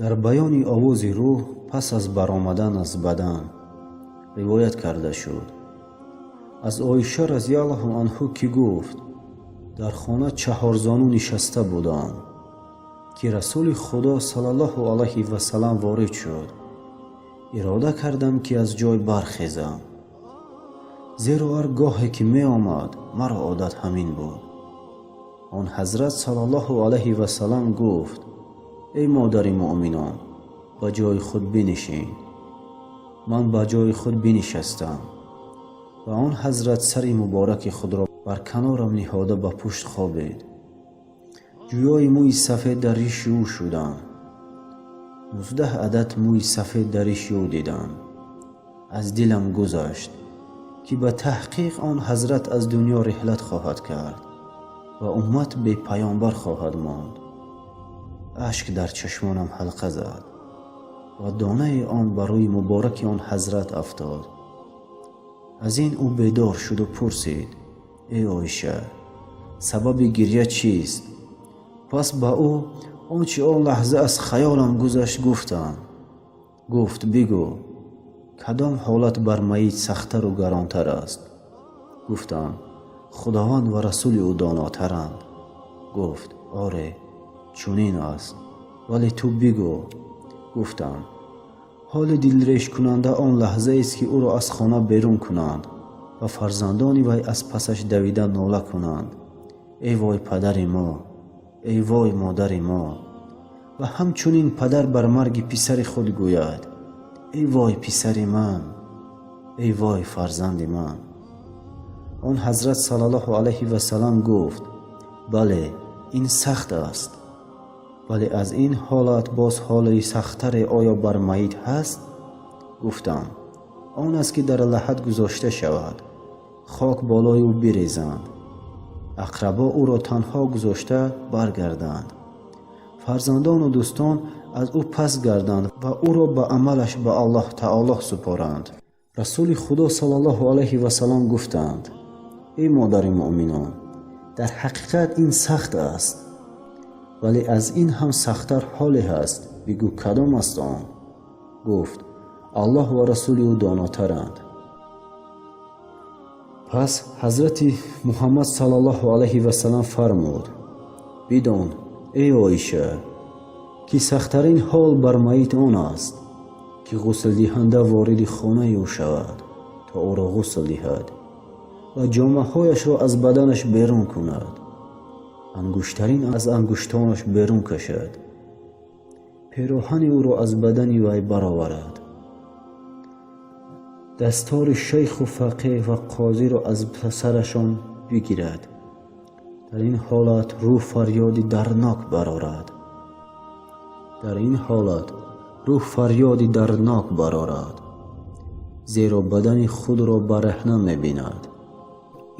Дар баёни овози рӯҳ пас аз баромадан аз бадан ривоят карда шуд аз Оиша разияллоҳу анҳу, ки гуфт: «Дар хона чаҳорзону нишаста будам, ки Расули Худо саллаллоҳу алайҳи васаллам ворид шуд. Ирода кардам, ки аз ҷой бархезам, зеро ҳар гоҳе ки меомад, маро одат ҳамин буд. Он ҳазрат саллаллоҳу алайҳи васаллам гуфт: «Эй модари муъминон, ба ҷои худ бинишин». Ман ба ҷои худ бинишастам ва он ҳазрат сари мубораки худро бар канорам ниҳода, ба пушт хобид. Ҷӯёи мӯи сафед дар риши ӯ шудам. 19 адад мӯи сафед дар риши ӯ дидам. Аз дилам гузашт, ки ба таҳқиқ он ҳазрат аз дунё риҳлат хоҳад кард ва уммат бепаёнбар хоҳад монд. Ашк дар чашмонам ҳалқа зад ва донаи он ба рӯи мубораки он ҳазрат афтод. Аз ин ӯ бедор шуду пурсид: «Эй Оиша, сабаби гирья чист?» Пас ба ӯ он чи он лаҳза аз хаёлам гузашт, гуфтам. Гуфт: «Бигӯ, кадом ҳолат бар майит сахттару гаронтар аст?» Гуфтам: «Худованд ва расули ӯ донотаранд». Гуфт: «Оре, чунин аст, вале ту бигӯ». Гуфтам: «Ҳоли дилрешкунанда он лаҳзаест, ки ӯро аз хона берун кунанд ва фарзандони вай аз пасаш давида нола кунанд: эй вой, падари мо, эй вой, модари мо. Ва ҳамчунин падар бар марги писари худ гӯяд: эй вой, писари ман, эй вой, фарзанди ман». Он ҳазрат саллаллоҳу алайҳи васаллам гуфт: «Бале, ин сахт аст, вале аз ин ҳолат боз ҳоли сахттаре оё бар майит ҳаст?» Гуфтам: «Он аст, ки дар лаҳд гузошта шавад, хок болои ӯ бирезанд, ақрабо ӯро танҳо гузошта баргарданд, фарзандону дӯстон аз ӯ пас гарданд ва ӯро ба амалаш ба Аллоҳ Таоло супоранд». Расули Худо саллаллоҳу алайҳи васаллам гуфтанд: «Эй модари муъминон, дар ҳақиқат ин сахт аст, вале аз ин ҳам сахттар ҳоле ҳаст. Бигӯ, кадом аст он?» Гуфт: «Аллоҳ ва расули ӯ донотаранд». Пас ҳазрати Муҳаммад саллаллоҳу алайҳи васаллам фармуд: «Бидон, эй Оиша, ки сахттарин ҳол бар майит он аст, ки ғуслдиҳанда вориди хонаи ӯ шавад, то ӯро ғусл диҳад ва ҷомаҳояшро аз баданаш берун кунад, ангуштарин аз ангуштонаш берун кашад, пероҳани ӯро аз бадани вай бароварад, дастори шайху фақеҳ ва қозиро аз сарашон бигирад. Дар ин ҳолат рӯҳ фарёди дарднок барорад. Дар ин ҳолат рӯҳ фарёди дарднок барорад, зеро бадани худро бараҳна мебинад.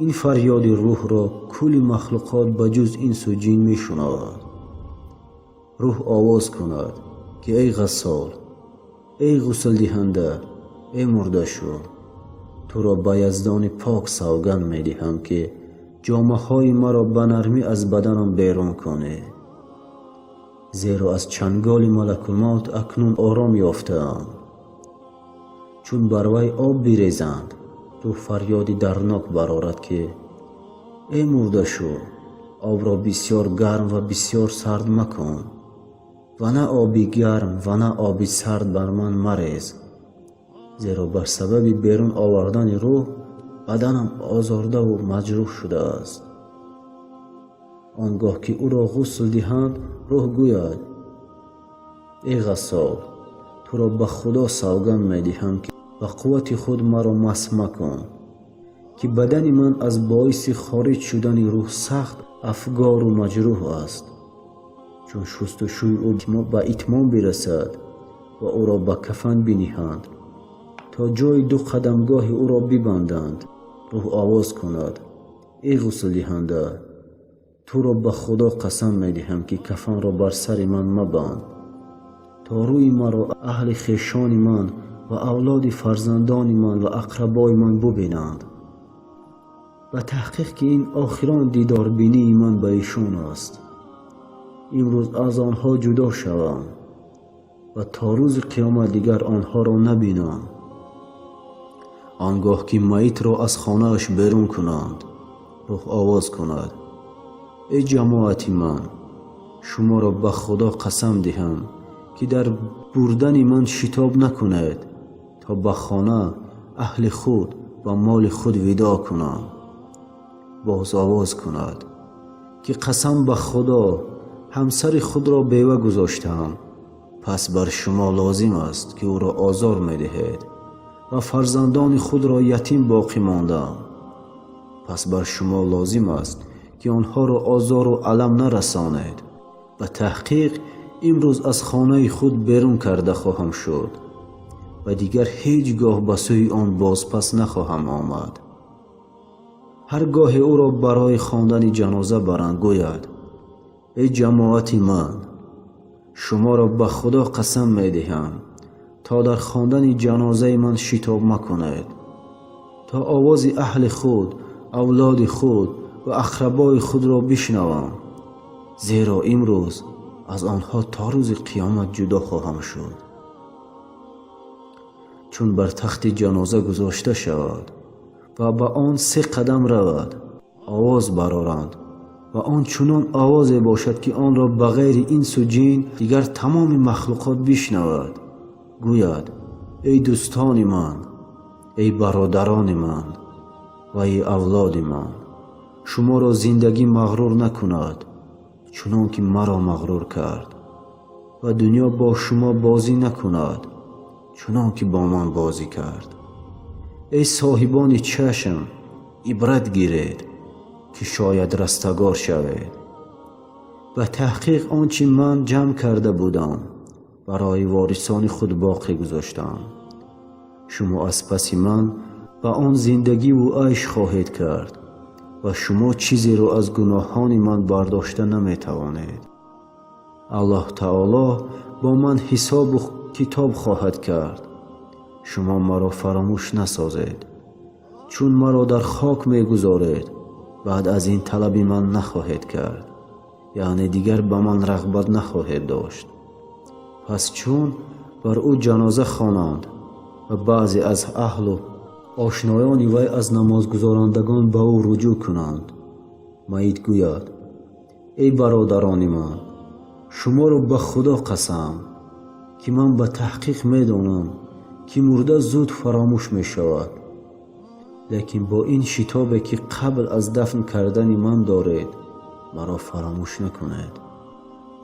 Ин фарёди рӯҳро кулли махлуқот ба ҷуз инсу ҷин мешунавад. Рӯҳ овоз кунад, ки эй ғассол, эй ғуслдиҳанда, эй мурдашу, туро ба Яздони пок савганд медиҳам, ки ҷомаҳои маро ба нармӣ аз баданам берун кунӣ, зеро аз чанголи малакулмавт акнун ором ёфтаам». Чун бар вай об бирезанд, рӯҳ фарёди дарднок барорад, ки эй мурдашу, обро бисёр гарм ва бисёр сард макун ва на оби гарм ва на оби сард бар ман марез, зеро бар сабаби берун овардани рӯҳ баданам озордаву маҷрӯҳ шудааст. Он гоҳ ки ӯро ғусл диҳанд, рӯҳ гӯяд: эй ғассол, туро ба Худо савганд медиҳам, ки ба қуввати худ маро масҳ макун, ки бадани ман аз боиси хориҷ шудани рӯҳ сахт афгору маҷрӯҳ аст». Чун шустушӯи ӯ ба итмом бирасад ва ӯро ба кафан биниҳанд, то ҷои ду қадамгоҳи ӯро бибанданд, рӯҳ овоз кунад: эй ғуслдиҳанда, туро ба Худо қасам медиҳам, ки кафанро бар сари ман мабанд, то рӯи маро аҳли хешони ман ва авлоди фарзандони ман ва ақрабои ман бубинанд. Ба таҳқиқ, ки ин охирон дидорбинии ман ба эшон аст. Имрӯз аз онҳо ҷудо шавам. Ва то рӯзи қиёмат дигар онҳоро набинам. Он гоҳ ки майитро аз хонааш берун кунанд, рӯҳ овоз кунад: «Эй ҷамоати ман, шуморо ба Худо қасам диҳам, ки дар бурдани ман шитоб накунед, то ба хона, аҳли худ ва моли худ видоъ кунам». Боз овоз кунад, ки қасам ба Худо, ҳамсари худро бева гузоштаам, пас бар шумо лозим аст, ки ӯро озор медиҳед, ва фарзандони худро ятим боқӣ мондаам, пас бар шумо лозим аст, ки онҳоро озору алам нарасонед. Ба таҳқиқ имрӯз аз хонаи худ берун карда хоҳам шуд ва дигар ҳеҷ гоҳ ба сӯи он бозпас нахоҳам омад. Ҳар гоҳе ӯро барои хондани ҷаноза баранд, гӯяд: «Эй ҷамоати ман, шуморо ба Худо қасам медиҳам, то дар хондани ҷанозаи ман шитоб макунед, то овози аҳли худ, авлоди худ ва ақрабои худро бишнавам, зеро имрӯз аз онҳо то рӯзи қиёмат ҷудо хоҳам шуд». Чун бар тахти ҷаноза гузошта шавад ва ба он се қадам равад, овоз бароранд ва он чунон овозе бошад, ки онро ба ғайри инсу ҷин дигар тамоми махлуқот бишнавад, гӯяд: «Эй дӯстони ман, эй бародарони ман ва эй авлоди ман, шуморо зиндагӣ мағрур накунад, чунон ки маро мағрур кард, ва дунё бо шумо бозӣ накунад, чунон ки бо ман бозӣ кард. Эй соҳибони чашм, ибрат гиред, ки шояд растагор шавед. Ба таҳқиқ он чи ман ҷамъ карда будам, барои ворисони худ боқӣ гузоштам. Шумо аз паси ман ба он зиндагиву айш хоҳед кард ва шумо чизеро аз гуноҳони ман бардошта наметавонед. Аллоҳ таоло бо ман ҳисобу китоб хоҳад кард. Шумо маро фаромӯш насозед. Чун маро дар хок мегузоред, баъд аз ин талаби ман нахоҳед кард, яъне дигар ба ман рағбат нахоҳед дошт». Пас чун бар ӯ ҷаноза хонанд ва баъзе аз аҳлу ошноёни вай аз намозгузорандагон ба ӯ руҷӯъ кунанд, майит гӯяд: «Эй бародарони ман, шуморо ба Худо қасам, ки ман ба таҳқиқ медонам, ки мурда зуд фаромӯш мешавад, лекин бо ин шитобе, ки қабл аз дафн кардани ман доред, маро фаромӯш накунед».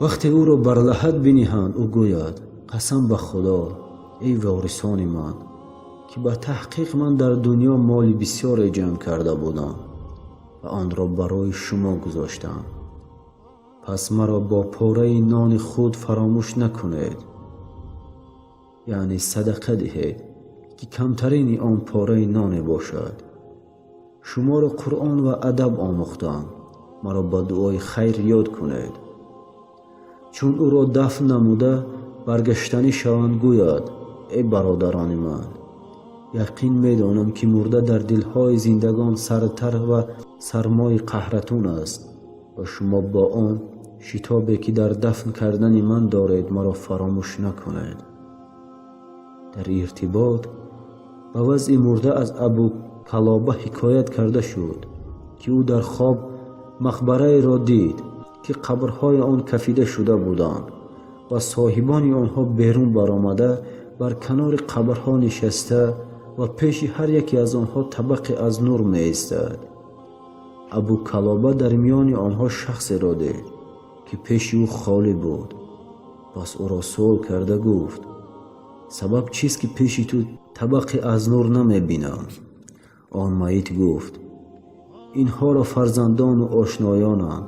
Вақте ӯро бар лаҳад биниҳанд, ӯ гӯяд: «Қасам ба Худо, эй ворисони ман, ки ба таҳқиқ ман дар дунё моли бисёре ҷамъ карда будам ва онро барои шумо гузоштам. Пас маро бо пораи нони худ фаромӯш накунед, яъне садақа диҳед, ки камтарини он пораи ноне бошад. Шуморо Қуръон ва адаб омӯхтам, маро ба дуои хайр ёд кунед». Чун ӯро дафн намуда баргаштанӣ шаванд, гӯяд: «Эй бародарони ман, яқин медонам, ки мурда дар дилҳои зиндагон сардтар ва сармои қаҳратун аст ва шумо бо он шитобе, ки дар дафн кардани ман доред, маро фаромӯш накунед». Дар иртибот ба вазъи мурда аз Абу Калоба ҳикоят карда шуд, ки ӯ дар хоб мақбараеро дид, ки қабрҳои он кафида шуда буданд ва соҳибони онҳо берун баромада, бар канори қабрҳо нишаста ва пеши ҳар яке аз онҳо табақе аз нур меистад. Абу Калоба дар миёни онҳо шахсеро дид, ки пеши ӯ холӣ буд. Пас ӯро суол карда гуфт: «Сабаб чист, ки пеши ту табақе аз нур намебинам?» Он майит гуфт: «Инҳоро фарзандону ошноёнанд,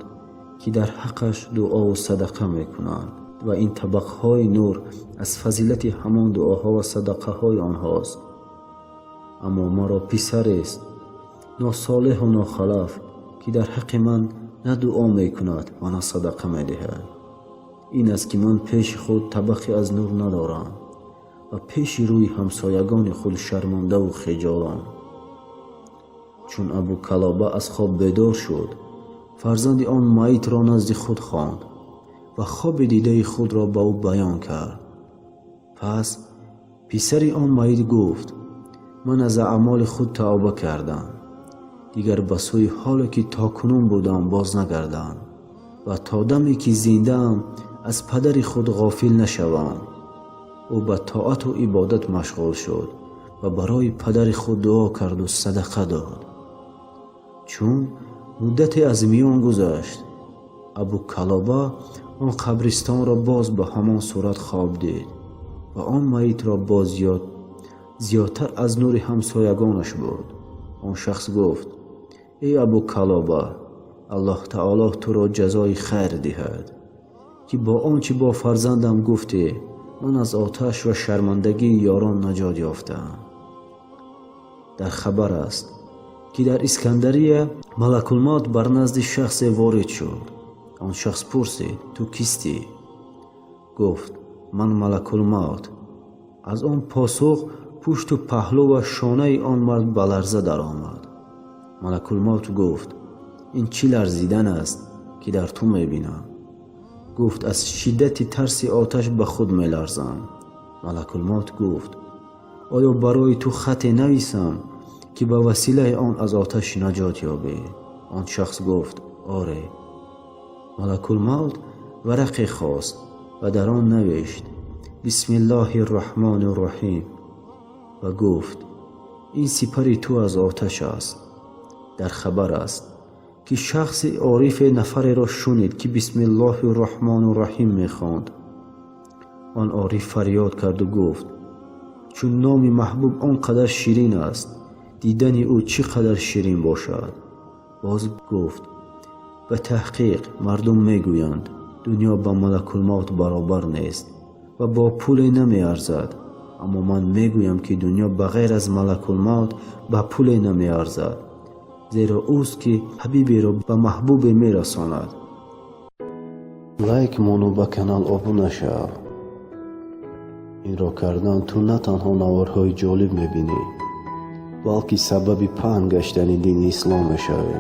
ки дар ҳаққаш дуову садақа мекунанд ва ин табақҳои нур аз фазилати ҳамон дуоҳо ва садақаҳои онҳост. Аммо маро писарест носолеҳу нохалаф, ки дар ҳаққи ман на дуо мекунад ва на садақа медиҳад. Ин аст, ки ман пеши худ табақе аз нур надорам ва пеши рӯи ҳамсоягони худ шармандаву хиҷолам». Чун Абу Калоба аз хоб бедор шуд, фарзанди он майитро назди худ хонд ва хоби дидаи худро ба ӯ баён кард. Пас писари он майит гуфт: «Ман аз аъмоли худ тавба кардам, дигар ба сӯи ҳоле, ки то кунун будам, боз нагардам ва то даме, ки зиндаам, аз падари худ ғофил нашавам». Ӯ ба тоату ибодат машғул шуд ва барои падари худ дуо карду садақа дод. Чун муддате аз миён гузашт, Абу Калоба он қабристонро боз ба ҳамон сурат хоб дид ва он майитро боз ёд зиёдтар аз нури ҳамсоягонаш буд. Он шахс гуфт: «Эй Абу Калоба, Аллоҳ Таоло туро ҷазои хайр диҳад, ки бо он чӣ бо фарзандам гуфтӣ, ман аз оташ ва шармандагии ёрон наҷот ёфтаам». Дар хабар аст, ки дар Искандария Малакулмавт бар назди шахсе ворид шуд. Он шахс пурсид: «Ту кистӣ?» Гуфт: «Ман Малакулмавт». Аз он посух пушту паҳлӯ ва шонаи он мард ба ларза даромад. Малакулмавт гуфт: «Ин чӣ ларзидан аст, ки дар ту мебинам?» Гуфт: «Аз шиддати тарси оташ ба худ меларзам». Малакулмавт гуфт: «Оё барои ту хате нависам, ки ба василаи он аз оташ наҷот ёбӣ?» Он шахс гуфт: «Оре». Малакулмавт варақе хост ва дар он навишт: «Бисмиллоҳи рраҳмони рраҳим», ва гуфт: «Ин сипари ту аз оташ аст». Дар хабар аст, ки шахси орифе нафареро шунид, ки «Бисмиллоҳи рраҳмони рраҳим» мехонд. Он ориф фарёд карду гуфт: «Чун номи маҳбуб он қадар ширин аст, дидани ӯ чӣ қадар ширин бошад!» Боз гуфт: «Ба таҳқиқ, мардум мегӯянд, дунё ба Малакулмавт баробар нест ва бо пуле намеарзад, аммо ман мегӯям, ки дунё ба ғайр аз Малакулмавт ба пуле намеарзад, зеро ӯст, ки ҳабиберо ба маҳбубе мерасонад». Лайк мону ба канал обуна шав. Инро кардан ту на танҳо наворҳои ҷолиб мебинӣ, балки сабаби паҳн гаштани дини ислом мешавӣ.